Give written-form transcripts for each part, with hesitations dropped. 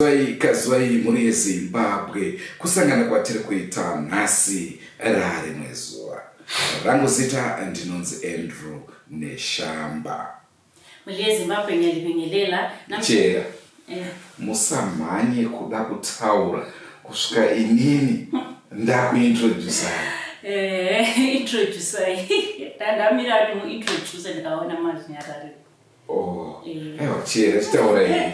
Kazwai kazwai mhuri yeZimbabwe kusangana kwatiri kuita nhasi raarimwe zuva. Rangu zita ndinonzi Andrew Neshamba. Mhuri yeZimbabwe ngiyalibingelela. Chera musamhanye kuda kutaura kusvika inini ndakuintroducai. Introducai. Ndamira kuti muintroduce ndikaona mazvinyarariro. Oh, eh. aiwa chera chitaura ini.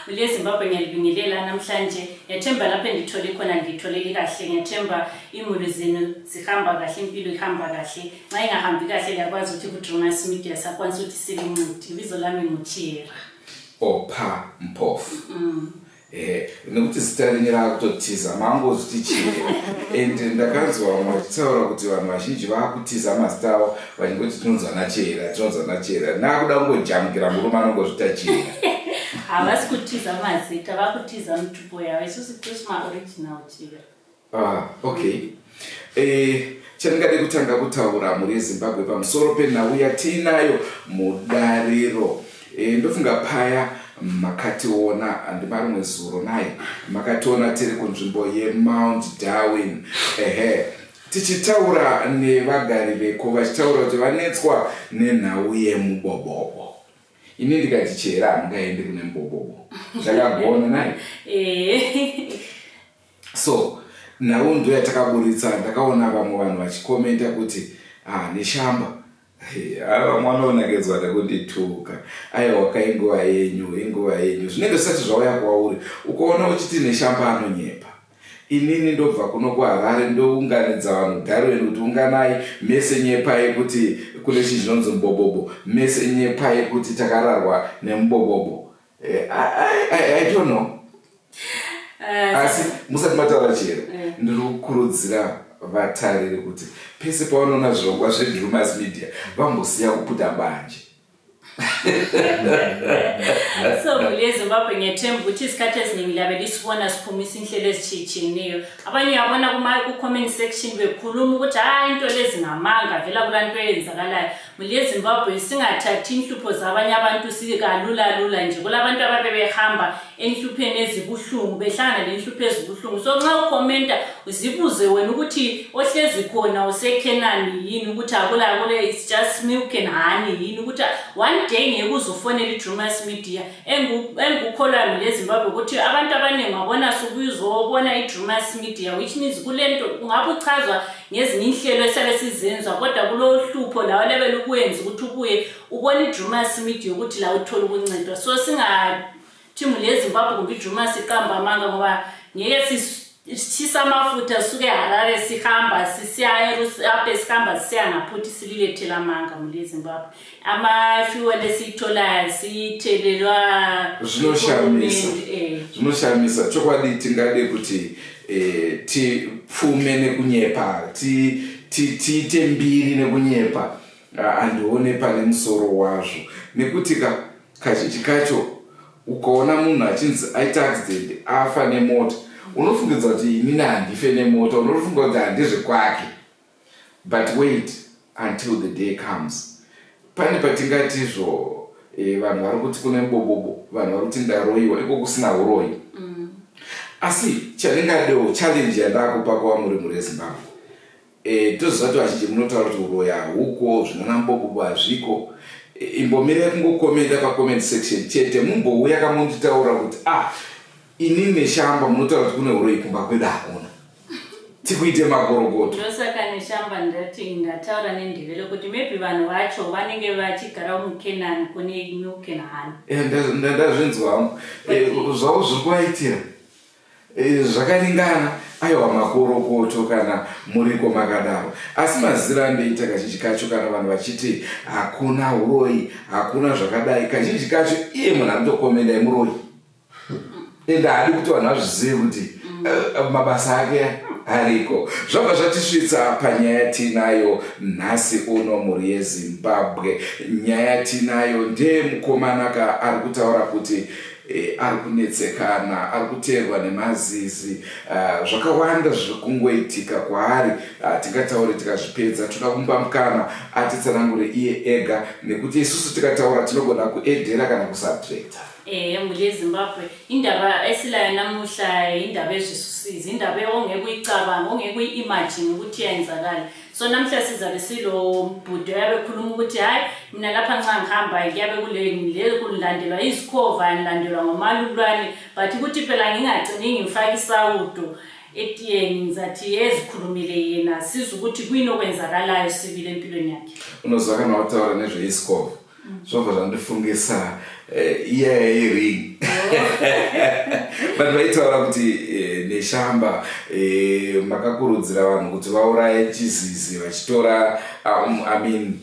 Ule Zimbabwe ngiyalibingelela namhlanje. Ngiyathemba lapho engithole khona ngitholele kahle. Ngiyathemba imuli zenu zihamba kahle, impilo ihamba kahle. Nxa ingahambi kahle liyakwazi ukuthi ku-Drumas Media sakwanisa ukuthi silincede. Ibizo lami nguChera. Opa Mpofu. Eh, nekuti zita renyu raakutotiza mangozviti chera and ndakanzwa vamwe vachitaura kuti vanhu vazhinji vaakutiza mazita avo vachingoti tinonzwa nachera tinonzwa nachera naakuda kungojamukira murume anongozvita chera. Havasi kutiza mazita, vakutiza mitupo yavo. Isusu tisu maoriginal chera. Ah, okay. Eh, chandingade kutanga kutaura mhuri yeZimbabwe pamusoro penhau yatiinayo mudariro. Eh, ndofunga paya makationa ndimarimwe zuro nai makationa tiri kunzvimbo yeMount Darwin. Ehe, tichitaura nevagari veko vachitaura kuti vanetswa nenhau yemubobobo. Ini ndikati chera hamungaende kune mubobobo. Ndakagona nai. Eh. So nhau ndo yatakaburitsa ndakaona vamwe vanhu vachikomenta kuti ah, Neshamba vamwe vanonakidzwa nekundituka aiwa ka inguva yenyu inguva yenyu zvinenge zvisati zvauya kwauri ukaona uchiti Neshamba anonyepa inini ndobva kuno kuHarare ndounganidza vanhu Darwin kuti unganai mese nyepai kuti kune chinhu chinonzi mubobobo mese nyepai kuti takararwa nemubobobo. I don't know. Asi musati mataura chero ndiri kukurudzira vatariri kuti pese pavanoona zvirongwa zveDrumas Media vambosiya kuputa mbanje. So mhuri yeZimbabwe ngethemba ukuthi isikhathi eziningi liyabe lisibona siphumisa inhlelo ezitshiyetshiyeneyo. Abanye uyabona ku-comment section bekhuluma ukuthi hayi into lezi ngamanga vele akula nto eyenzakalayo. Mhuri yeZimbabwe singathathi inhlupho zabanye abantu sikalula lula nje. Kulabantu ababe behamba enhlupheni ezibuhlungu behlangana lenhlupho ezibuhlungu. So nxa ukhomenta uzibuze wena ukuthi ohlezi khona useKhenani yini ukuthi akula kule it's just milk and honey yini ukuthi one day ngeke uze ufonele iDrumas Media. Engikukholwayo mhuri yeZimbabwe ukuthi abantu abaningi wabona sukuzobona iDrumas Media which means kulento ungabe uchazwa ngezinye inhlelo esabe sizenzwa kodwa kulohlupho lawa lebe lukwenza ukuthi ubuye ubone iDrumas Media ukuthi la uthole ukuncedwa. So singathi mhuri yeZimbabwe kumbe iDrumas iqamba amanga ngoba ngeke sitshisa amafutha suke eHarare sihamba sisiya eRusape sihamba sisiya ngaphuthi sililethela amanga mhuri yeZimbabwe. Amafuel esiyitholayo siyithelelwa Zvinoshamisa, zvinoshamisa chokwadi. Tingade kuti tipfume nekunyepa, tiite mbiri nekunyepa, handione pane musoro wazvo nekuti kazhinji kacho ukaona munhu achinzi aita accident afa nemota unofungidza kuti inini handife nemota, unofunga kuti handizvekwake. But wait until the day comes. Pane patingatizvo vanhu vari kuti kune mubobobo, vanhu vari kuti ndaroyiwa iko kusina uroyi. Asi chandingadewo challenge yandakupa kwamuri mhuri yeZimbabwe. Toziva kuti vazhinji munotaura kuti uroyi hauko, zvinana mubobobo hazviko. Imbomirai kungokomenta pacomment section chete, mumbouya kamunditaura kuti ah inini Neshamba munotaura kuti kune uroyi kumba kwedu hakuna. Tikuite makorokoto. Ndosaka Neshamba ndati ndataura nendevele kuti maybe vanhu vacho vanenge vachigara muKenani kune milk and honey. Ndazvinzwa hangu. Zvavo zviri kuvaitira zvakaringana. Aiwa makorokoto kana muriko makadaro. Asi mazira andoita kazhinji kacho kana vanhu vachiti hakuna uroyi, hakuna zvakadai, kazhinji kacho iye munhu anotokomenda imuroyi. Ende haadi kuti vanhu vazvizive kuti mabasa ake ariko. Zvabva zvatisvitsa panyaya yatinayo nhasi uno mhuri yeZimbabwe. Nyaya yatinayo ndeyemukomana ka ari kutaura kuti e, ari kunetsekana, ari kuteerwa nemazizi, zvakawanda zviri kungoitika kwaari. Tingataure tikazvipedza, toda kumupa mukana atitsanangure iye ega, nekuti isusu tikataura tinogona kuedhera kana kusubtracta. Ehe, mhuri yeZimbabwe, indaba esilayo namuhla indaba ezvisusizi, indaba ongeke uyicabanga, ongeke uyi-imagine ukuthi iyenzakala. So namhla sizabe silo bhuti oyabe ekhuluma ukuthi hhayi, mina lapha nxa ngihamba kuyabe kulandelwa izikhova, ngilandelwa ngomalulwane, but ukuthi phela ngingagcini ngimfake isawudo etiyeni, ngizathi ezikhulumile yena, sizwe ukuthi kuyini okwenzakalayo sibili empilweni yakhe. Unozwa kana wataura nezveisikhova, zvobva zvandifungisa iya yering. Vanhu vaitaura kuti Neshamba, makakurudzira vanhu kuti vauraye chizizi vachitora, I mean,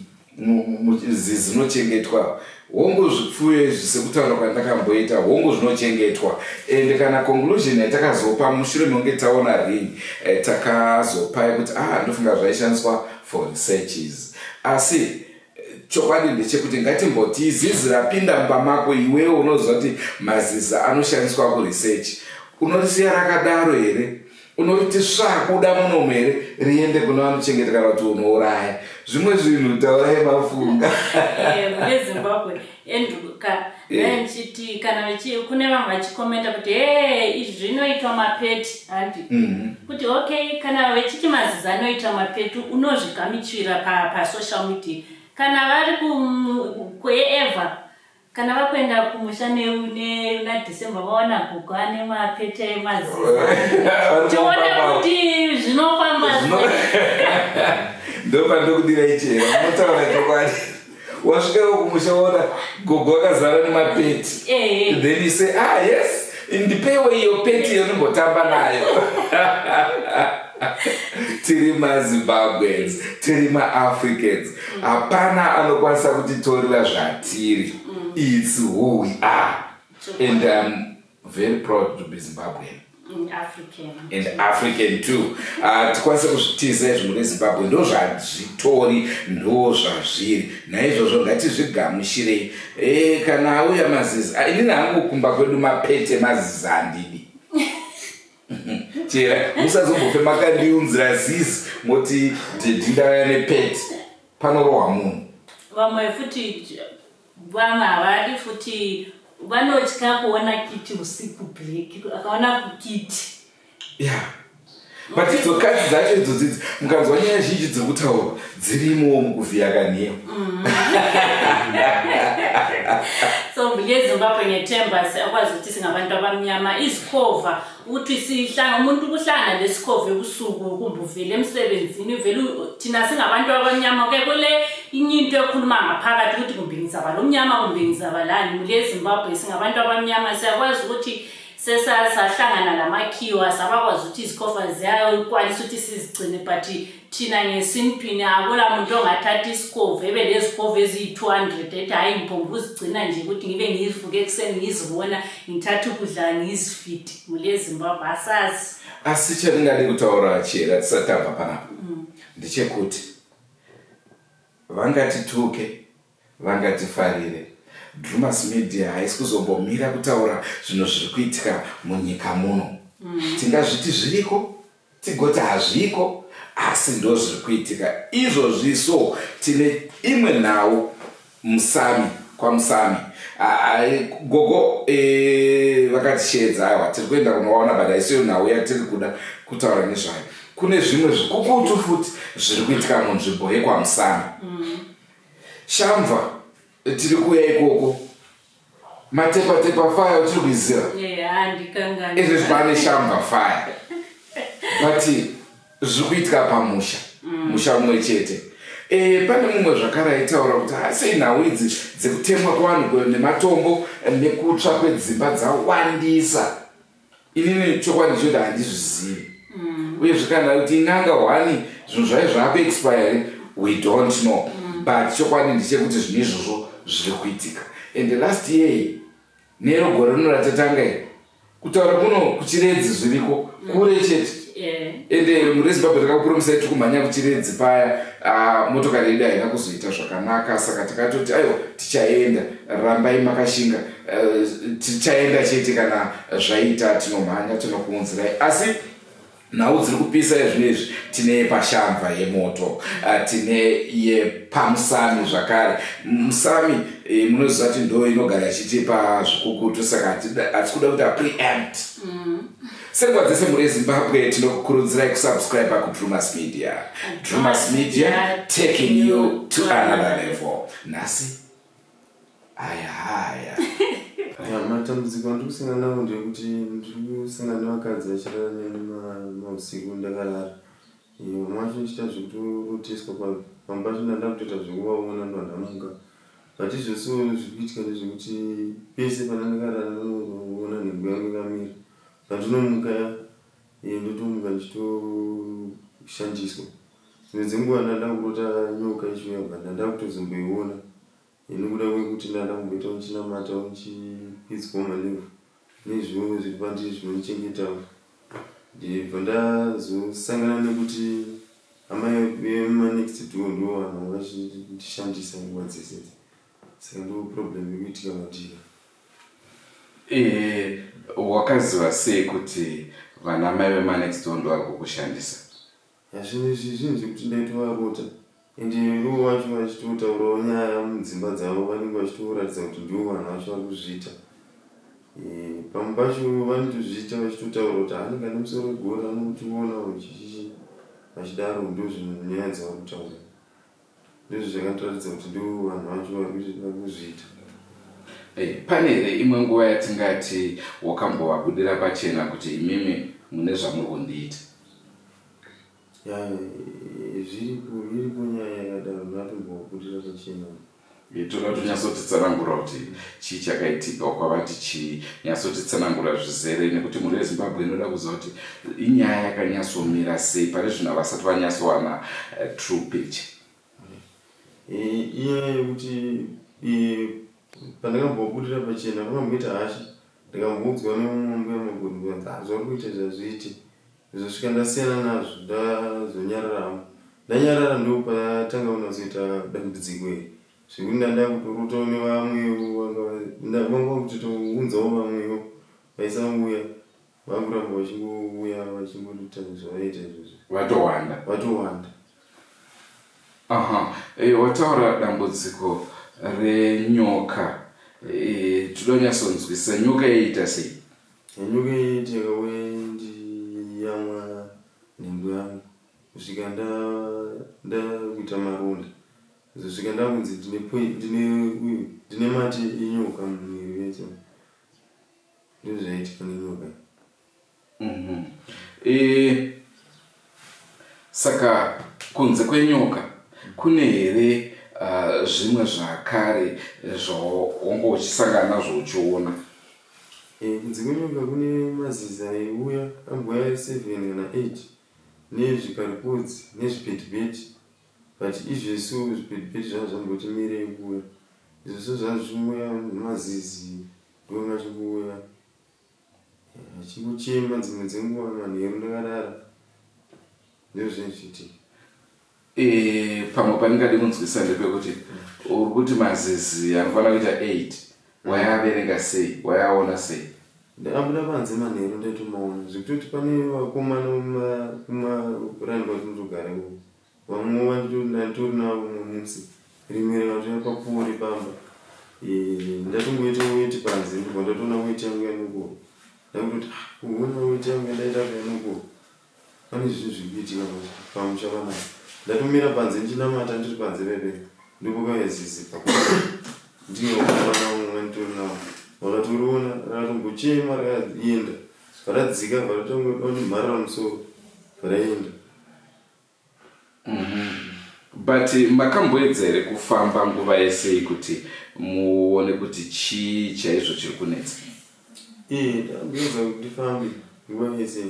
zizi rinochengetwa. Hongu, zvipfuyo izvi, sekutaura kwandakamboita, hongu zvinochengetwa. Ende kana conclusion yatakazopa mushure mekunge taona ring, takazopa yekuti ah, ndofunga zvaishandiswa for researches. Asi chokwadi ndechekuti ngatimboti zizi rapinda mumba mako, iwewe unoziva kuti mazizi anoshandiswa kuresearch, unorisiya rakadaro here? Unoriti sva kuda munomu here, riende kuna vanochengeta, kana kuti unouraya? Zvimwe zvinhu taurai mafunga. MuneZimbabwe, enduka ndichiti kana kune vamwe vachikomenta kuti he, izvi zvinoitwa mapeti, handi kuti okay, kana vechiti mazizi anoitwa mapeti, unozvigamichira pasocial media kana vari kuever, kana vakuenda kumusha naDecember, vaona gogo ane mapete emazizi, tione kuti zvinofamba. Ndopandokudira ichera, unotaura chokwadi. Wasvikawo kumusha, waona gogo akazara nemapeti, then you say, "Ah, yes, ndipewo iyo peti yonimbotamba nayo." Tiri maZimbabweans, tiri maAfricans, hapana anokwanisa kutitorera zvatiri. It's who we are, and I'm very proud to be Zimbabwean. African. And African too. Tikwanise kuzvitiza izvi mune Zimbabwe, ndo zvazvitori, ndo zvazviri. Naizvozvo ngatizvigamushirei. Kana auya mazizi, inini hangu kumba kwedu mapete mazizi handidi. Chera musazombofe makandiunzira zizi moti daddy, ndauya nepeti, panorohwa munhu. Vamwe futi, vamwe havadi futi, vanotya kuona kiti usiku, black, akaona kiti. Yeah, but idzo katsi dzacho idzodzidzi, mukanzwa nyaya zhinji dziri kutaurwa dzirimowo mukuvhiya kanhiyo. So mbuye ngethemba akwazi ukuthi singabantu abamnyama, izikhova, ukuthi sihlanga umuntu kuhlangana lesikhova ebusuku, kumbe uvele emsebenzini vele, thina singabantu abamnyama ke kule inye into ekhuluma ngaphakathi ukuthi kumbe ngizaba lomnyama, kumbe ngizaba lani. Mule Zimbabwe singabantu abamnyama, siyakwazi ukuthi sesahlangana lamakhiwa, sabakwazi ukuthi izikhova ziyakwanisa ukuthi sizigcine, but thina ngesintwini akula muntu ongathatha isikhova ebe lezikhova eziyi-200 ethi hhayi, ngiphomba uzigcina nje ukuthi ngibe ngivuke ekuseni ngizibona, ngithathe ukudla ngizifidi. Mule Zimbabwe asazi. Asi chandingade kutaura, Chera, tisati tabva panapa, ndechekuti vangatituke, vangatifarire, Drumas Media haisi kuzombomira kutaura zvinhu zviri kuitika munyika muno. Tingazviti zviriko, tigoti hazviko, asi ndo zviri kuitika izvozvi. So tine imwe nhau Musami, kwaMusami. Gogo vakatishedza, aiwa, tiri kuenda kunovaona, but haisiyo nhau yatiri kuda kutaura nezvayo. Kune zvimwe zvikukutu futi zviri kuitika munzvimbo yekwaMusami. Shamva tiri kuuya ikoko. Matepatepa fire tiri kuiziva. Handikangani. Izvezvi pane Shamva fire, but zviri kuitika pamusha, musha mumwe chete. Pane mumwe zvakare aitaura kuti asei nhau idzi dzekutemwa kwevanhu nematombo nekutsva kwedzimba dzawandisa. Inini chokwadi choti handizvizivi, uyezve kana kuti in'anga hwani, zvinhu zvayo zvaakuexpire, we don't know, but chokwadi ndechekuti zvinhu izvozvo zviri kuitika. And last year nero gore rino ratatanga iri kutaura kuno, kuChiredzi zviriko kure chete. Eh. Ende mhuri yeZimbabwe takakupromisai tiri kumhanya kuChiredzi paya, ah, motokari yedu haina kuzoita zvakanaka, saka takatoti aiwa tichaenda, rambai makashinga, eh, tichaenda chete kana zvaita, tinomhanya tinokuunzirai. Asi nhau dziri kupisa ezvino izvi, tine yepashamva yemoto, ah, tine yepamusami zvakare. Musami eh, munoziva kuti ndo inogara ichitipa zvikukutu, saka hatisi kuda kuita preempt. Senguva dzese mhuri yeZimbabwe, tinokukurudzirai kusubscribe kuDrumas Media. Drumas Media, taking you to another level. Nhasi haya haya. Ya, matambudziko andiri kusangana nawo ndekuti ndiri kusangana nevakadzi vachirara neni mausiku ndakarara. Vamwe vacho ndichiita zvekutoroteswa, pamwe pacho ndanda kutoita zvekuvaona ndo ndamuka, but izvose zviri kuitika ndezvekuti pese pana ndakarara ndinoona nhengo yangu yakamira. Pandinomuka ndotomuka ndichitoshandiswa. Dzimwe dzenguva ndanda kurota nyoka ichiuya, bva ndanda kutozomboiona nekuda kwekuti ndanda kumboita ndichinamata, ndichikwidzwawo malevel nezvimwe zviri pandiri zvinondichengetawo. Ndibva ndazosangana nekuti amai vemanext door ndo vanhu vachindishandisa nguva dzese idzi, saka ndo problem iri kuitika mandiri. Wakaziva sei kuti vana mai vemanext door ndo vari kukushandisa? Zvinhu izvi zvinhu zvekuti ndaitovarota, ende ivo vacho vachitotaurawo nyaya mudzimba dzavo, vanenge vachitoratidza kuti ndivo vanhu vacho vari kuzviita. Pamwe pacho vanotozviita vachitotaura kuti anenge ane musoro wegora anotiona chichichi vachidaro. Ndo zvinhu nyaya dzavari kutaura, ndizvo zvakandiratidza kuti ndo vanhu vacho vari kuzviita. Pane here imwe nguva yatingati wakambovabudira pachena kuti imimi mune zvamuri kundiita? Ya, zviripo, iripo nyaya yakadaro, ndatombovabudira pachena. Toda kuti unyatsotitsanangura kuti chii chakaitika, wakavati chii, nyatsotitsanangura zvizere, nekuti mhuri yeZimbabwe inoda kuziva kuti inyaya yakanyatsomira sei. Pari zvino havasati vanyatsowana true picture. Inyaya yekuti pandakambobudira pachena vakamboita hasha, ndikamboudzwa nemumwe mbuya maguru kunzi, "Ah, zvauri kuita izvi hazviiti." Zvosvika ndasiyana nazvo, ndazonyarara hangu. Ndanyarara ndo patanga kunazoita dambudziko iri, zvekuti ndanda kutorotawo nevamwewo, vanga vakutotounzawo vamwewo vaisauya, vakuramba vachingouya vachingoita zvavaita izvozvo. Vatowanda? Vatowanda. Aha, wataura dambudziko renyoka, toda kunyatsonzwisisa, nyoka yaiita sei? Nyoka iyi yakauya ndiyamwa nhengo yangu kusvika ndakuita maronda, zosvika ndakunzi ndine uyu, ndine mate enyoka mumuviri wese. Ndizvo zvaiitika nenyoka. Saka kunze kwenyoka kune here zvimwe zvakare zvaunge uchisangana nazvo uchiona? Kunze kwenyoka kune mazizi aiuya, ambouya 7 kana 8, nezvikaripodzi nezvibhedhibhedhi, but izvesu zvibhedhibhedhi zvanga zvamboti mirei kuuya. Izvozvo zvanga zvichiuya mazizi, ndonga achingouya achingochema dzimwe dzenguva manheru ndakarara, ndizvo zvinhu zvichiitika. Pamwe pandingade kunzwisa ndepekuti uri kuti mazizi anofanira kuita 8, wayaverenga sei, wayaona sei? Ndakabuda panze manheru ndaitomaona, zvekutoti pane vakomana kumarani kwatinotogara ikoko, vamwe vanditori navo mumwe musi rimwe rikatouya papuri pamba. Ndatongoita weti panze, ndobva ndatoona weti yangu yanokura. Ndakutoti, "Ah, kuona weti yangu yandaita yanokura, pane zvinhu zviri kuitika pamusha panapa." Ndatomira panze ndichinamata, ndiri panze pepe, ndopokauya zizi ndine vakomana vamwe vanditori navo, vakatoriona, rakatombochema rakaenda, radzika, bva musoro raenda. But makamboedza here kufamba nguva yesei kuti muone kuti chii chaizvo chiri kunetsa? Ee, ndamboedza kuti ndifambe nguva yese,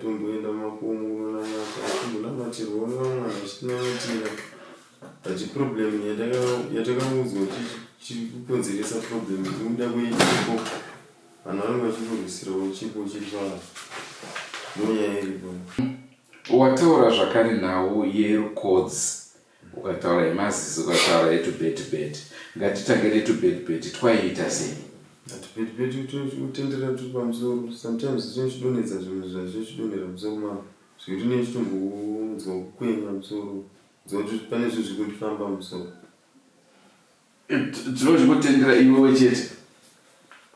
tomboenda mumakomo kunonamata, tombonamatirwawo nevamwe vanhu vachitinamatira, but problem yatakaudzwa kuti chiri kukonzeresa problem nekuda kwechipo. Vanhu vanenge vachingorwisirawo chipo chiri pavanhu. Ndonyaya iripo. Wataura zvakare nhau yerukodzi, ukataura yemazizi, ukataura yetubetibeti. Ngatitange netubetibeti, twaiita sei? Tubetibeti kutenderera turi pamusoro, sometimes zvinochidonhedza zvimwe zvazvinochidonhera musoro mavo, zvekuti nechitombonzwa kukwenya musoro, nzwa kuti pane zvinhu zviri kundifamba musoro. Tinozvikutendera iwewe chete?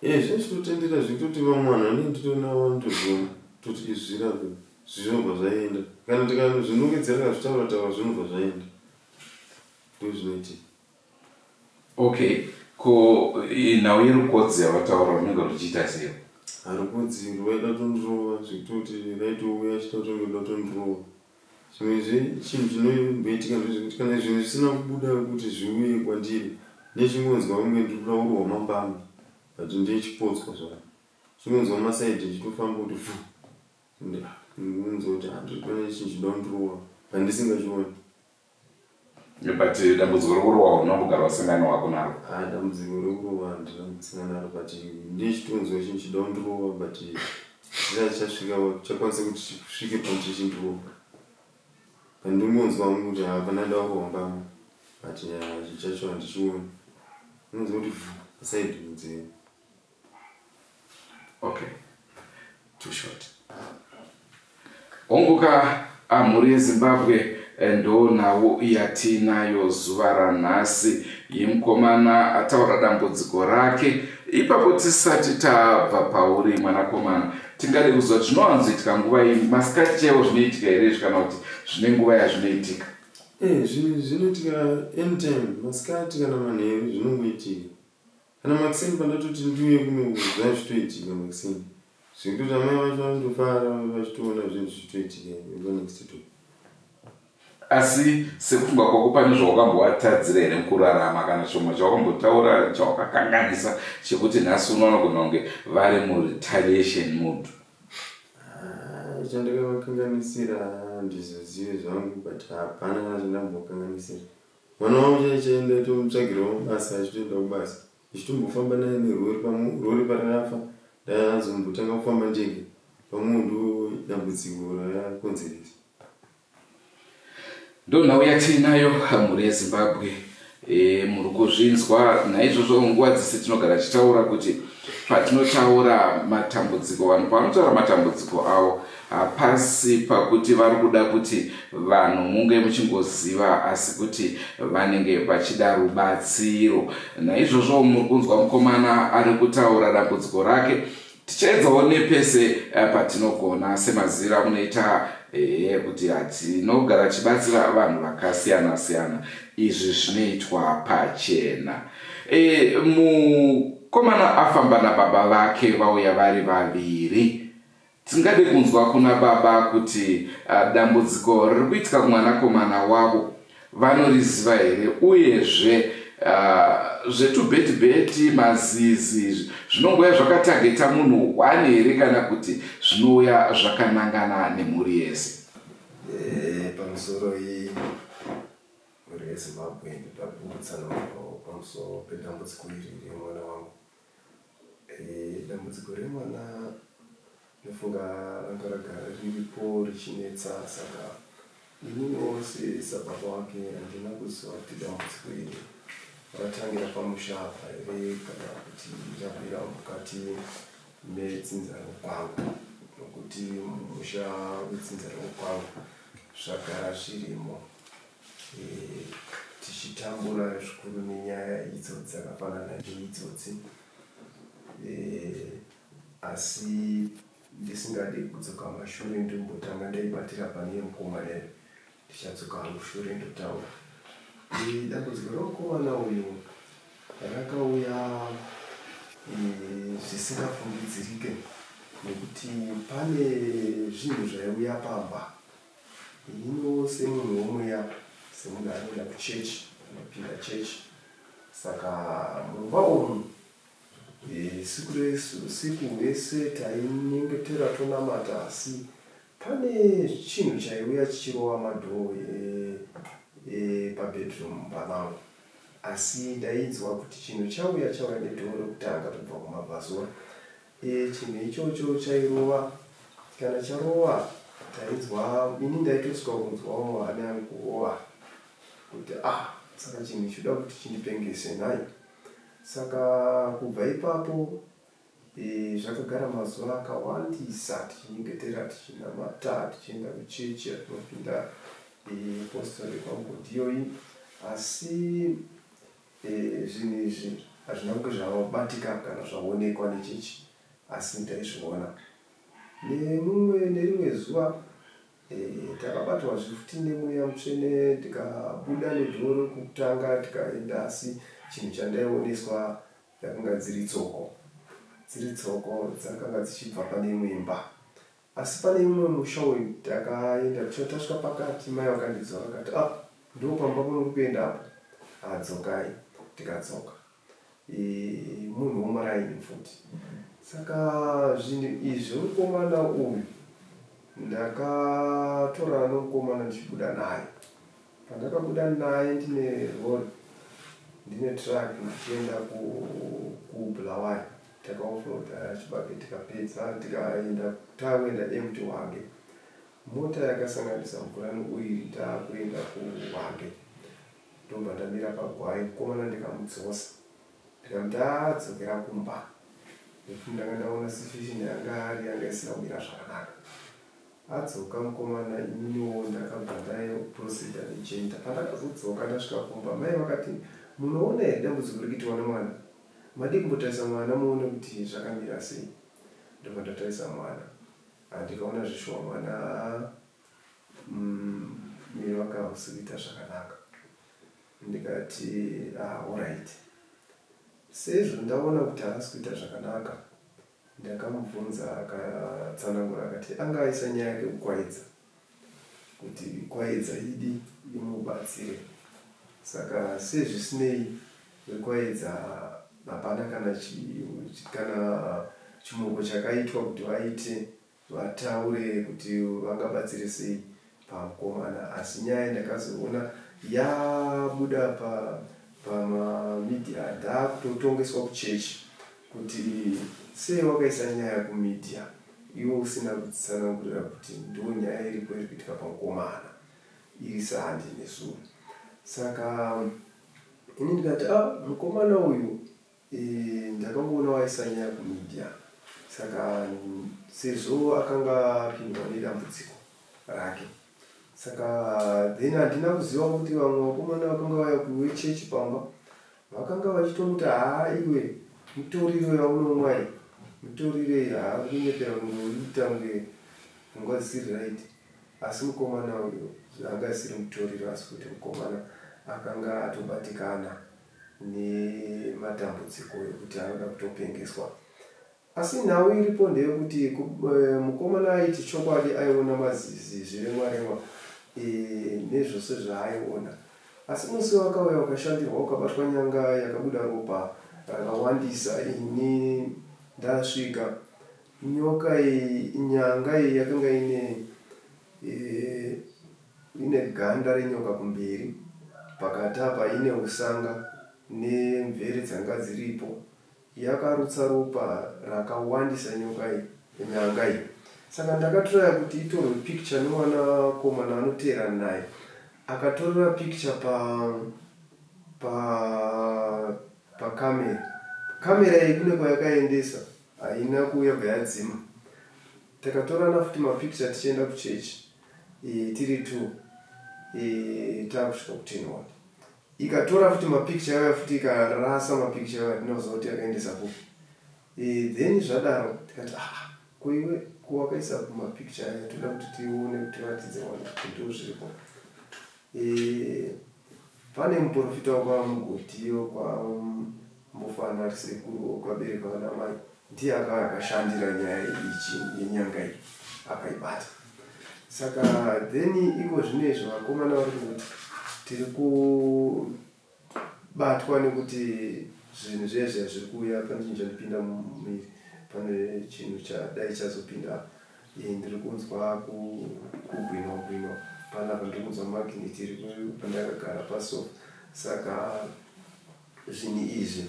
Zvinozvitotendera zvekutoti vamwe vanhu vanenge nditonavo vanotozviona toti izvi zvirape, zvinobva zvaenda. Kana tikazvinongedzera kazvitaura taura zvinobva zvaenda, ndozvinoitika. Okay, ko nhau yerukodzi yavataura runenge ruchiita sei? Harukodzi rwaida kutondirova zvekutoti raitouya achida kutongoda kutondirova. Zvimwezve chinhu chinomboitika ndezvekuti kana zvinhu zvisina kubuda kuti zviuye kwandiri, ndechingonzwa kunge ndiri kuda kurohwa mambama, but ndechipotswa zvaro. Chingonzwa masaidhi ndichitofamba kuti fu, ndinonzwa kuti handiri pane chinhu chinoda kundirova pandisingachioni. But dambudziko rekurohwa unombogara wasangana wako naro? Ah, dambudziko rekurohwa handina kumbosangana naro, but ndechitonzwa chinhu chinoda kundirova, but chisati chasvika chakwanisa kuti chisvike pakuti chindirova. Pandingonzwa hangu kuti hapana da kurohwa mbama, but chinhu chacho handichioni. Unonzwa kuti vhu pasaidhi munzeve. Okay, too short. Honguka mhuri yeZimbabwe, ndo nhau yatinayo zuva ranhasi yemukomana ataura dambudziko rake. Ipapo tisati tabva pauri mwanakomana, tingade kuziva kuti zvinowanzoitika nguva iyi masikati chaiwo zvinoitika here izvi, kana kuti zvine nguva yazvinoitika? Zvinoitika anytime, masikati kana manheru zvinongoitika. Kana makuseni pandatoti ndiuye kuno zvazvitoitika makuseni, zvekutoti amai vacho vanotofara vachitoona zvinhu zvichitoitika next door. Asi sekufunga kwako, pane zvawakambovatadzira here mukurarama, kana chomwe chawakambotaura chawakakanganisa chekuti nhasi uno vanogona kunge vari muretaliation mood? Ah, chandakavakanganisira handizozive zvangu, but hapana kana chandambokanganisira. Mwana wangu chaiye chaienda tomutsvagirawo basa, achitoenda kubasa, ndichitombofamba naye nerori. Rori parakafa ndazombotanga kufamba ndega, pamwe ndo dambudziko rakakonzeresa. Ndo nhau yatiinayo, mhuri yeZimbabwe. Muri kuzvinzwa. Naizvozvo nguva dzese tinogara tichitaura kuti patinotaura matambudziko, vanhu pavanotaura matambudziko avo, hapasi pakuti vari kuda kuti vanhu munge muchingoziva, asi kuti vanenge vachida rubatsiro. Naizvozvo muri kunzwa mukomana ari kutaura dambudziko rake. Tichaedzawo nepese patinogona, semaziviro amunoita kuti hatinogara tichibatsira vanhu vakasiyana siyana. Izvi zvinoitwa pachena. Mukomana afamba nababa vake, vauya vari vaviri. Tingade kunzwa kuna baba kuti dambudziko riri kuitika kumwanakomana wavo vanoriziva here, uyezve zvetubhetibheti, mazizi, zvinongouya zvakatageta munhu one here, kana kuti zvinouya zvakanangana nemhuri yese? Pamusoro iyi, mhuri yeZimbabwe, ndoda kutsanangurawo pamusoro pedambudziko iri remwana wangu. Dambudziko remwana ndofunga ranga ragara riripo richinetsa, saka ininiwo sababa wake handina kuziva kuti dambudziko iri ratangira pamusha apa here kana kuti rabvira mukati medzinza rokwangu, nokuti mumusha wedzinza rokwangu zvagara zvirimo, tichitambura zvikuru nenyaya idzo dzakafanana neidzodzi. Asi ndisingadi kudzoka mashure, ndombotanga ndaibatira pane yemukomana iyo, ndichadzoka hangu shure ndotaura. Dambudziko remukomana uyu rakauya zvisingafungidzirike, nekuti pane zvinhu zvaiuya pamba. Ininiwo semunhu womweya, semunhu anoenda kuchechi, anopinda chechi, saka mumba umu siku rese tainyengetera tonamata, asi pane chinhu chaiuya chichirova madhoo epabedroom mumba mangu. Asi ndainzwa kuti chinhu chauya, chauya nedhoo rekutanga kubva kumabvazuva. Chinhu ichocho chairova. Kana charova tainzwa, ini ndaitosvika kunzwawo hana yangu kurova kuti ah, saka chinhu choda kuti chindipengese nhai. Saka kubva ipapo e, zvakagara mazuva akawandisa tichinyengetera, tichinamata, tichienda kuchechi yatinopinda e, postori kwaMugodiyoyi, asi e, zvinhu izvi hazvina kunge zvabatika kana zvaonekwa nechechi, asi ndaizviona. Nemumwe nerimwe zuva e, takabatwa zvefuti nemweya mutsvene tikabuda nedhoro kutanga tikaenda, asi chinhu chandaioneswa dzakanga dziri tsoko, dziri tsoko dzakanga dzichibva pane imwe imba. Asi pane imwe musha uyu takaenda tasvika pakati, mai vakandidzora vakati, ah, ndo pamba pamuri kuenda apo, adzokai. Tikadzoka. Munhu womuraini futi. Saka zvinhu izvi mukomana uyu ndakatorana nomukomana ndichibuda naye. Pandakabuda naye ndine rori, ndine truck ndichienda kuBulawayo, takaoffloada chibage tikapedza tikaenda takuenda empty Hwange. Mota yakasanganisa mvura neoiri takuenda kuHwange. Ndobva ndamira pagwai mukomana ndikamudzosa ndikamuti adzokera kumba nekuti ndanga ndaona situation yanga ari yanga isina kumira zvakanaka. Adzoka mukomana ininiwo ndakabva ndaproceda nejenta. Pandakazodzoka ndasvika kumba mai vakati munoona here dambudziko riri kuitiwa nemwana? Madii kumbotarisa mwana muone kuti zvakamira sei? Ndobva ndatarisa mwana ndikaona zveshuwa mwana Muviri wake hausi kuita zvakanaka. Ndikati ah horaiti. Sezvo ndaona kuti haasi kuita zvakanaka ndakamubvunza akatsanangura akati anga aisa nyaya yake kuKwaedza kuti Kwaedza idi imubatsire. Saka sezvisinei veKwaedza hapana kana kana chimoko chakaitwa kuti vaite Vataure kuti vangabatsire sei pamukomana asi nyaya ndakazoona yabuda pa pama media ndakutotongeswa kuchurch kuti sei wakaisa nyaya ku media iwe usina kutsanangurira kuti ndo nyaya iripo iri kuitika pamukomana iri sandi nezuro saka ini ndikati ah mukomana uyu Ndakangoona waisa nyaya kumedia saka sezvo akanga apindwa nedambudziko rake saka then handina kuziva kuti vamwe vakomana vakanga vauya kuwechechi pamba vakanga vachitomuti haa iwe mitoriro yaunomwa iyi mitoriro iyi haa kunyepera kunge uiita kunge pfungwa dzisiri right asi mukomana uyu anga asiri mutoriro asi kuti mukomana akanga atobatikana nematambudziko ekuti anoda kutopengeswa. Asi nhau iripo ndeyekuti eh, mukomana aiti chokwadi aiona mazizi zviremwa remwa e, nezvose zvaaiona. Asi musi wakauya ukashandirwa ukabatwa nyanga yakabuda ropa rakawandisa ini ndasvika nyoka iyi nyanga iyi yakanga ine e, Ine ganda renyoka kumberi, pakati apa ine usanga nemvere dzanga dziripo. Yakarutsa ropa rakawandisa nyoka iyi, nyanga iyi. Saka ndakatraya kuti itorwe picture nemwana komana anoteerana naye. Akatorera picture pa pa pacamera. Camera iyi kune kwayakaendesa haina kuuya bva yadzima. Takatorana futi mapicture tichienda kuchurch e, tiri two e, takusvika kutenward ikatora futi mapicture yauya futi ikarasa mapicture yauya tinoziva kuti yakaendesa kupi e, then zvadaro tikati ah ko iwe ko wakaisa kumapicture aya toda kuti tione kuti tiratidze vanhu kuti ndo zviripo e, pane muprofita wekwamugodhi wekwaMbofana ari sekuru wekwabereka vana mai Ndiye akauya akashandira nyaya ichi yenyanga iyi akaibata. Saka then iko zvino izvi vakomana vari kuti tiri kubatwa nekuti zvinhu zviya zviya zviri kuuya pane chinhu chandipinda mumuviri pane chinhu chadai chazopinda apa ndiri kunzwa kugwinwa gwinwa panapa ndiri kunzwa magnet iri pandakagara pasofa saka Zvinhu izvi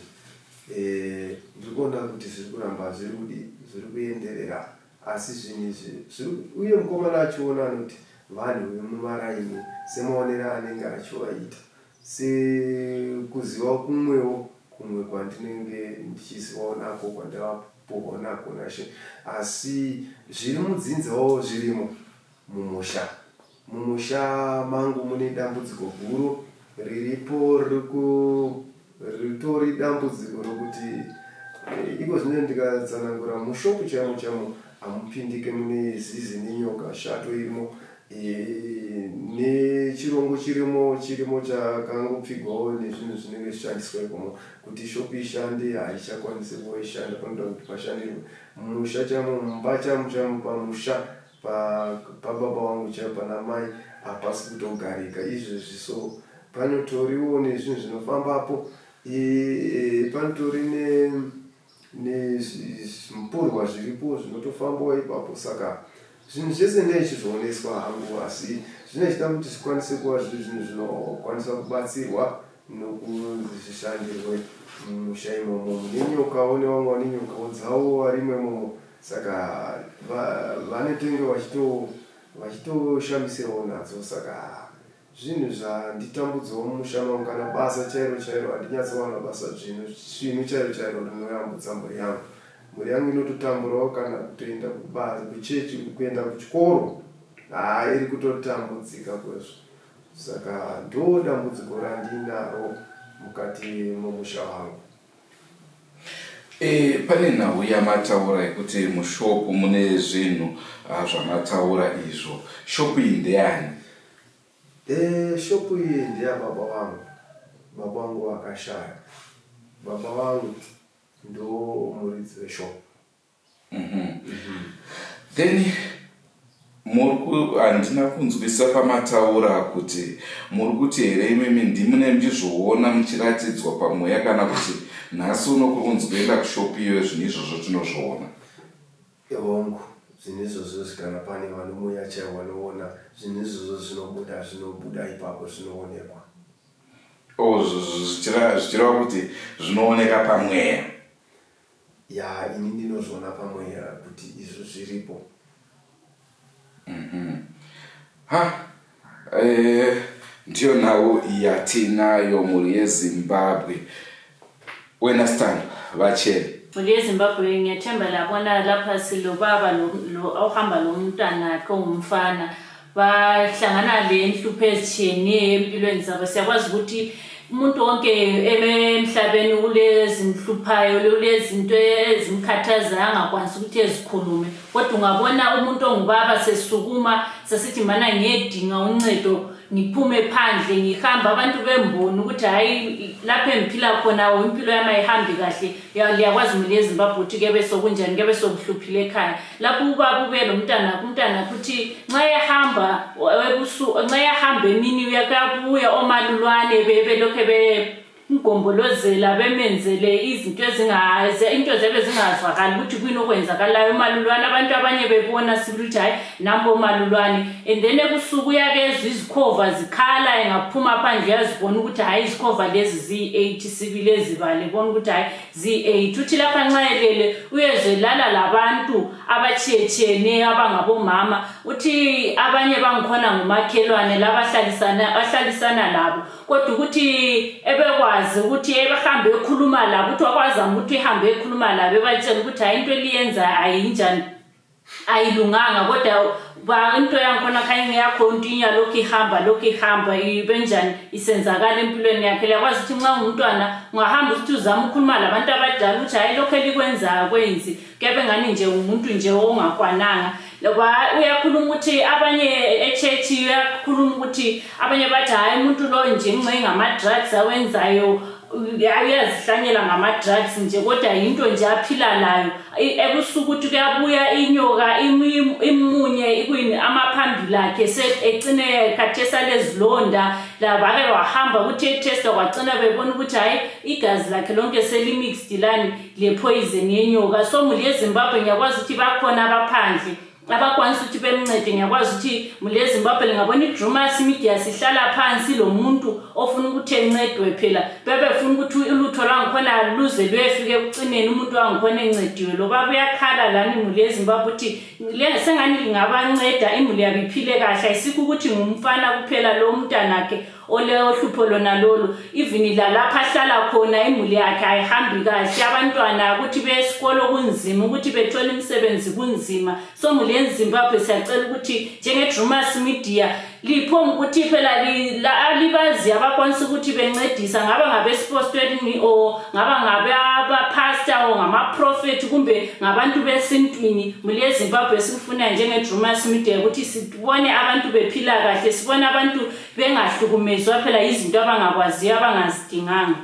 eh, ndiri kuona kuti zviri kuramba zviri kudi zviri kuenderera. Asi zvinhu izvi zviri uye mukomana achiona anoti vanhu vemumaraini semaonero aanenge achivaita sekuziva kumwewo kumwe kwandinenge ndichizivawo nako kwandakapuhwa nako naShe asi zviri mudzinzawo zvirimo mumusha. Mumusha mangu mune dambudziko guru riripo ritori dambudziko rokuti eh, iko zvino ndikatsanangura mushopu chaimo chaimo hamupindike mune zizi nenyoka shato irimo eh, nechirongo chirimo chirimo chakangopfigwawo nezvinhu zvinenge zvichandiswa ikomo kuti shopu ishande haichakwanisi kuva ishanda panoda kuti pashandirwe musha chaimo mumba chaimo chaimo pamusha Pa pababa vangu chaipo pana mai hapasi kutogarika izvezvi so panotoriwo nezvinhu zvinofambapo e, panotori ne nezvimupurwa zviripo zvinotofambawo ipapo saka zvinhu zvese ndeichizvioneswa hangu asi zvinochida kuti zvikwanise kuva zviri zvinhu zvinokwanisa kubatsirwa nokunzi zvishandirwe mumusha imomo mune nyokawo nevamwe vane nyokawo dzavo varimo imomo Saka vanetenge vachito vachitoshamisirawo nadzo saka zvinhu zvanditambudzawo mumusha mangu kana basa chairo chairo handinyatsowana basa dzvinu svinu chairo chairo rinoyambutsa mhuri yangu mhuri yangu inototamburawo kana kutoenda kubasa kuchechi kuenda kuchikoro haa iri kutotambudzika kwezvo saka ndo dambudziko randinaro mukati memusha wangu. E, pane nhau yamataura yekuti mushopu mune zvinhu ah, zvamataura izvo. Shopu iyi ndeyani? E, shopu iyi ndeyababa vangu. Baba vangu vakashaya. Baba vangu ndo muridzi weshopu. Then muri handina kunzwisa pamataura kuti muri kuti here imimi ndimune muchizviona muchiratidzwa pamweya kana kuti nhasi uno kuri kunzi kuenda kushopu iyoyo zvinhu izvozvo tinozviona. Hongu, zvinhu izvozvo kana pane vanomweya chaiwo vanoona zvinhu izvozvo zvinobuda zvinobuda ipapo zvinoonekwa. Oh, zvichireva kuti zvinooneka pamweya. Yaa ini ndinozviona pamweya kuti izvo zviripo. Ha eh, ndiyo nhau yatinayo mhuri yeZimbabwe. Wena Sithando vatshele. Mhuri yeZimbabwe ngiyathemba labona lapha silobaba lo ohamba lomntanakhe ongumfana bahlangana lenhlupho ezitshiyeneyo empilweni zabo. Siyakwazi ukuthi umuntu wonke emhlabeni ulezinhluphayo, ulezinto ezimkhathazayo angakwanisi ukuthi ezikhulume, kodwa ungabona umuntu ongubaba sesukuma sesithi mana ngiyedinga uncedo ngiphume phandle ngihamba abantu bembona ukuthi hhayi lapho engiphila khona impilo yami ayihambi kahle. Liyakwazi muli yeZimbabwe ukuthi kuyabe sokunjani, kuyabe sokuhluphile ekhaya. Lapho ubaba ubuye lomntanakhe, umntanakhe uthi nxa ehamba ebusuku, nxa ehamba emini uyabuya omalulwane belokhe bemgombolozela bemenzele izinto ezingaze into ziyabe zingazwakali ukuthi kuyini okwenzakalayo. Umalulwane abantu abanye bebona sibili ukuthi hhayi nampo omalulwane, and then ebusuku uyakezwa izikhova zikhala, engaphuma phandle uyazibona ukuthi hhayi izikhova lezi ziyi-8 sibili ezibale bona ukuthi hhayi ziyi-8. Uthi lapha nxa elele uyezwe elala labantu abatshiyetshiyeneyo abangabomama, uthi abanye bangikhona ngumakhelwane labahlalisana ahlalisana labo, kodwa ukuthi ebekwazi ukuthi ebehambe ekhuluma labo, uthi wakwazama ukuthi ehambe ekhuluma labo ebatshela ukuthi hhayi into eliyenza ayinjani ayilunganga, kodwa ba into yangikhona khanye ngiyakhontinya lokhu ihamba lokhu ihamba ibenjani isenzakala empilweni yakhe. Liyakwazi ukuthi nxa ungumntwana ungahamba ukuthi uzama ukukhuluma labantu abadala ukuthi hhayi lokhu elikwenzayo kwenzi kuyabe ngani nje umuntu nje ongakwananga. Loba uyakhuluma ukuthi abanye echechi uyakhuluma ukuthi abanye bathi hhayi umuntu lo nje nxe ngama-drugs awenzayo uyazihlanyela ngama-drugs nje, kodwa yinto nje aphila layo. Ebusuku ukuthi kuyabuya inyoka imunye ikuyini amaphambili akhe ecine khathesi alezilonda, labake wahamba ukuthi ethesta kwacina bebona ukuthi hhayi igazi lakhe lonke selimixed lani le poison yenyoka. So muli yeZimbabwe ngiyakwazi ukuthi bakhona abaphandle. Abakwanisa ukuthi bemncede. Ngiyakwazi ukuthi mule eZimbabwe lingabona iDrumas Media sihlala phansi lo muntu ofuna ukuthi encedwe, phela bebefuna ukuthi ulutho lwangikhona luze luyefika ekucineni, umuntu wangikhona encediwe. Lo baba uyakhala lani mule eZimbabwe ukuthi sengani lingabanceda imuli yabo iphile kahle. Ayisikho ukuthi ngumfana kuphela lo mntanakhe oleohlupho lona lolu, even lalapha ahlala khona imuli yakhe ayihambi kahle, abantwana ukuthi beyesikolo kunzima, ukuthi bethole imisebenzi kunzima. So muli yeZimbabwe, siyacela ukuthi njenge-Drumas Media liphonga ukuthi phela libazi abakwanisa ukuthi bencedisa, ngaba ngabesipostweni or ngaba ngabapastor or ngamaprofethi kumbe ngabantu besintwini. Muli yeZimbabwe, esikufunayo njenge-Drumas Media ukuthi sibone abantu bephila kahle, sibone abantu bengahlukumezwa phela yizinto abangakwaziyo, abangazidinganga.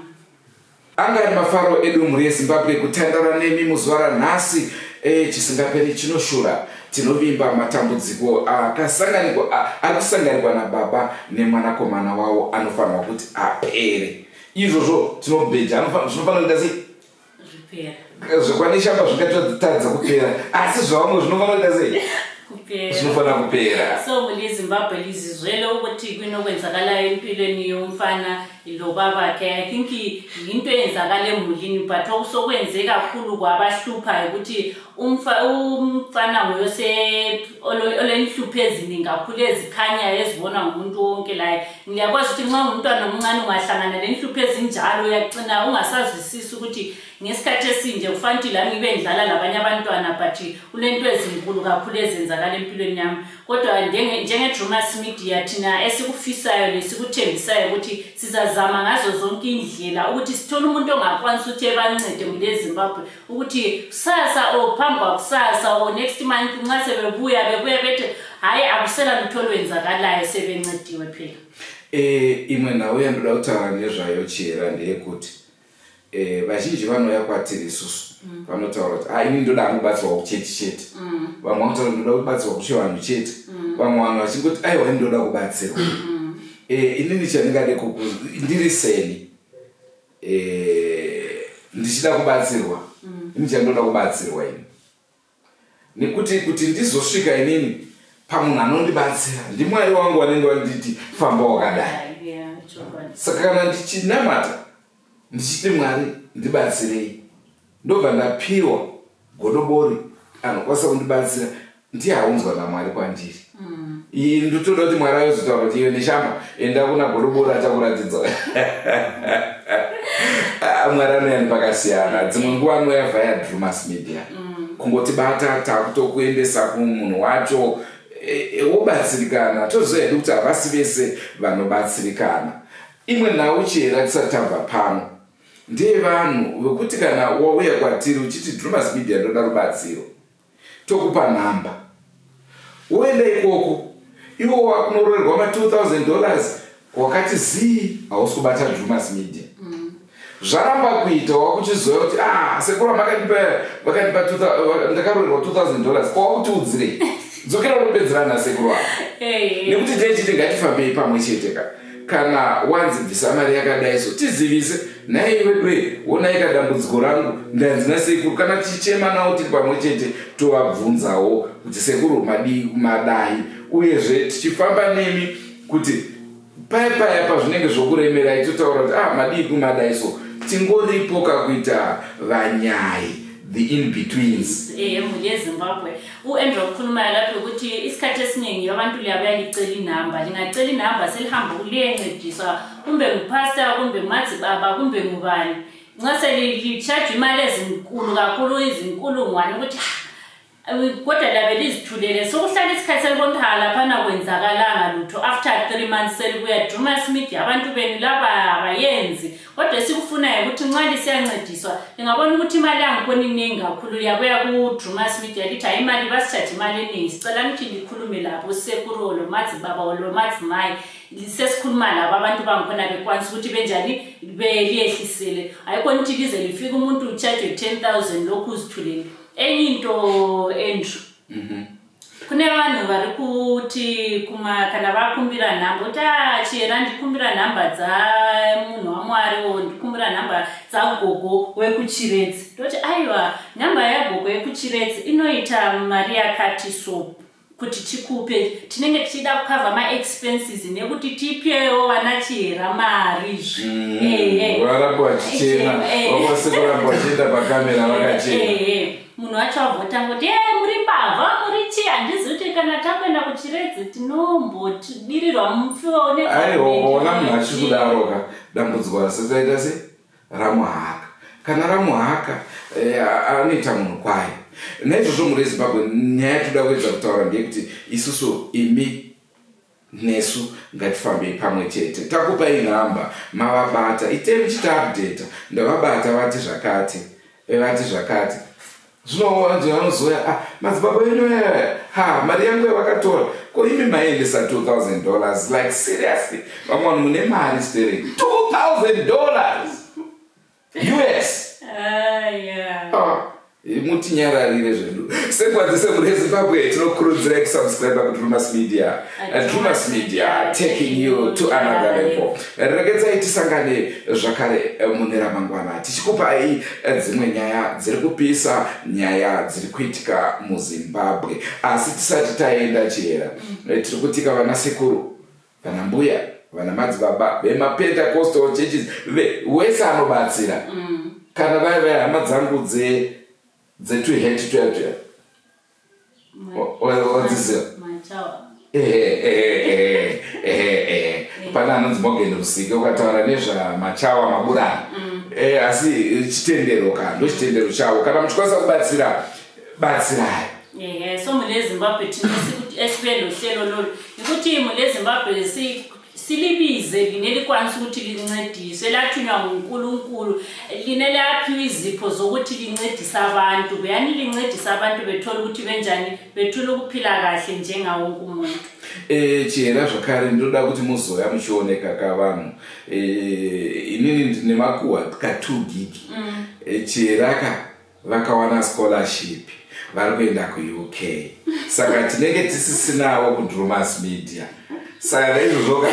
Anga ari mafaro edu mhuri yeZimbabwe kutandara nemi muzuva ranhasi. Chisingaperi chinoshura. Tinovimba matambudziko akasanganikwa ari kusanganikwa nababa nemwanakomana wavo anofanirwa kuti apere. Izvozvo tinobheja zvinofanira kuita sei? Zvipera. Zvekwaneshamba zvingatadza kupera, asi zvavamwe zvinofanira kuita sei? Kupera. Zvinofanira kupera. So muli yeZimbabwe, lizizwele ukuthi kunokwenzakalayo empilweni yomfana lo babakhe. I think yinto eyenzakala emulini, but okusokwenze kakhulu kwabahluphayo ukuthi umfana nguyose olenhlupho eziningi kakhulu ezikhanyayo, ezibonwa ngumuntu wonke laye. Ngiyakwazi ukuthi nxa ungumntwana omncane ungahlangana lenhlupho ezinjalo, uyagcina ungasazwisisi ukuthi ngesikhathi esinje kufanele ukuthi lami ngibe ngidlala labanye abantwana, but kulento ezinkulu kakhulu ezenzakala empilweni yami. Kodwa njenge-Drumas Media, thina esikufisayo lesikuthembisayo ukuthi sizazama ngazo zonke indlela ukuthi sithole umuntu ongakwanisa ukuthi ebancede mule Zimbabwe, ukuthi kusasa or phambi kwakusasa or next month nxa sebebuya, bebuya bethi hhayi, akusela lutho olwenzakalayo, sebencediwe phela. Imwe nhau yandoda kutaura nezvayo, Chihera, ndeyekuti vazhinji vanouya kwatiri isusu vanotaura kuti, "Ah, ini ndoda kubatsirwa kuchechi chete." Vamwe vanotaura, "Ndoda kubatsirwa kuchivanhu chete." Vamwe vanhu vachingoti, "Aiwa, ini ndoda kubatsirwa." Inini chandingade kuku ndiri seni, ndichida kubatsirwa, ini chandoda kubatsirwa ini nekuti kuti ndizosvika inini pamunhu anondibatsira, ndiMwari wangu wanenge wanditi famba wakadai. Yeah, chokwadi. Saka kana ndichinamata ndichiti, "Mwari, ndibatsirei," ndobva ndapiwa godobori anokwanisa kundibatsira, ndiye aunzwa naMwari kwandiri. Iyi ndotoda kuti Mwari ayozotaura kuti, "Iwe Neshamba, enda kuna godobori achakuratidza." Ah, Mwari anoya nepakasiyana. Dzimwe nguva anouya via Drumas Media kungotibata, takutokuendesa kumunhu wacho, wobatsirikana. Toziva hedu kuti havasi vese vanobatsirikana. Imwe nhau, Chihera, tisati tabva pano, ndeyevanhu vekuti kana wauya kwatiri uchiti, "Drumas Media, ndoda rubatsiro," tokupa nhamba, woenda ikoko, iwo wakunoroerwa ma$2000, wakati zii, hausi kubata Drumas Media. Zvaramba kuita, wakuchizoya kuti, "Ah, sekuru makandipa, vakandipa 2000, ndakaroerwa $2000." Kwawakutiudzirei? Dzokera unopedzerana nasekuru wako. Nekuti tichiti ngatifambei pamwe chete ka. Kana wanzi bvisa mari yakadai, so tizivise, "Nhai wedwe, honai kadambudziko rangu, ndanzi nasekuru." Kana tichichema nawo tiri pamwe chete, tovabvunzawo kuti, "Sekuru, madii madai?" Uyezve tichifamba nemi kuti paya paya pazvinenge zvokuremerai, totaura kuti, "Ah, madii kumadai?" So tingoripo kakuita vanyai, the in-betweens. Mhuri yeZimbabwe, u-Andrew okhulumayo lapho ukuthi isikhathi esiningi abantu liyabuya licela inamba, lingacela inamba, selihamba liyencediswa kumbe ngupastor kumbe ngumadzibaba kumbe ngubani, nxa selitshajwa imali ezinkulu kakhulu, izinkulungwane, ukuthi "Ah, kodwa labe lizithulele." Sokuhlala isikhathi selibona ukuthi laphana kwenzakalanga lutho. After 3 months selibuya, "Drumas Media, abantu benu laba abayenzi." Kodwa esikufunayo ukuthi nxa lisiyancediswa, lingabona ukuthi imali yangikhona iningi kakhulu, liyabuya ku-Drumas Media lithi, "Hayi, imali basitshaje imali eningi, sicela ukuthi likhulume labo sekuru lo madzibaba lo madzimai." Sesikhuluma labo, abantu bangikhona bekwanisa ukuthi benjani beliyehlisele. Ayikhona ukuthi lize lifike umuntu utshajwe 10 000, lokhu uzithulele. Enye into, Andrew, kunevanhu vanhu vari kuti kuma kana vakumbira nhamba kuti ah, chera ndikumbira nhamba dzamunhu wamwari o ndikumbira nhamba dzagogo wekuchiredzi toti aiwa nhamba yagogo yekuchiredzi inoita mari yakati so kuti tikupe tinenge tichida kukavha maexpenses nekuti tipewo vana chihera mari mm, varamba vachichena vakwanise kuramba vachienda pakamera vakachena munhu wacho avhota ngoti e muri mbavha muri chii handizivi kuti kana takuenda kuchiredzi tinombotidirirwa mupfiwa une aiwa ukaona munhu achikudaroka dambudziko rasataita se ramuhaka kana ramuhaka eh, anoita munhu kwaye naizvozvo mhuri yezimbabwe nyaya yatoda kuedza kutaura ndeyekuti isusu imi nesu ngatifambei pamwe chete takupai nhamba mavabata itei muchitaupdata ndavabata vati zvakati vati zvakati zvino vanhu vanozouya ah, madzibaba enyu aya ha mari yangu yavakatora ko imi maiendesa 2000 dollars like seriously vamwe vanhu mune mari stereki 2000 dollars us Ah, yeah. Ah, mutinyararire zvedu senguva dzese mune zimbabwe tinokurudzirai kusubscribe kudrumas media drumas media taking you to another level regedzai tisangane zvakare mune ramangwana tichikupai dzimwe nyaya dziri kupisa nyaya dziri kuitika muzimbabwe asi tisati taenda chihera tiri kutika vana sekuru vana mbuya vana madzibaba vemapentacostal churches wese anobatsira mm. kana vaya vaya hama dzangu dzetuheti tuya tuya wadziziva pane anonzi Morgan Rusike ukataura nezvamachawa maburana mm. eh, asi chitendero ka ndo chitendero chavo kana muchikwanisa kubatsira batsirai ehe so mune zimbabwe tinesibe lohlelo lolu yikuthi mune zimbabwe silibize line likwanisa ukuthi lincediswe lathunywa ngunkulunkulu line laphiwa izipho zokuthi lincedise abantu buyani lincedise abantu bethole ukuthi benjani bethole ukuphila kahle njengawonke umuntu eh, chihera zvakare ndinoda kuti muzoya muchioneka kavanhu eh, inini ndine makuhwa ka 2 gig mm. eh, chihera ka vakawana scholarship vari kuenda kuUK saka tinenge tisisinawo kudrumas media saka naizvozvoka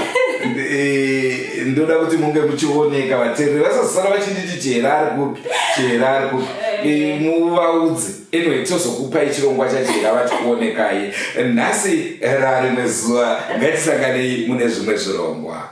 eh, ndoda kuti munge muchioneka vateereri vasazosara vachinditi chihera ari kupi chihera ari kupi eh, muvaudze anyway tozokupai chirongwa chachihera vachikuonekai nhasi rarimwe zuva ngatisanganei mune zvimwe zvirongwa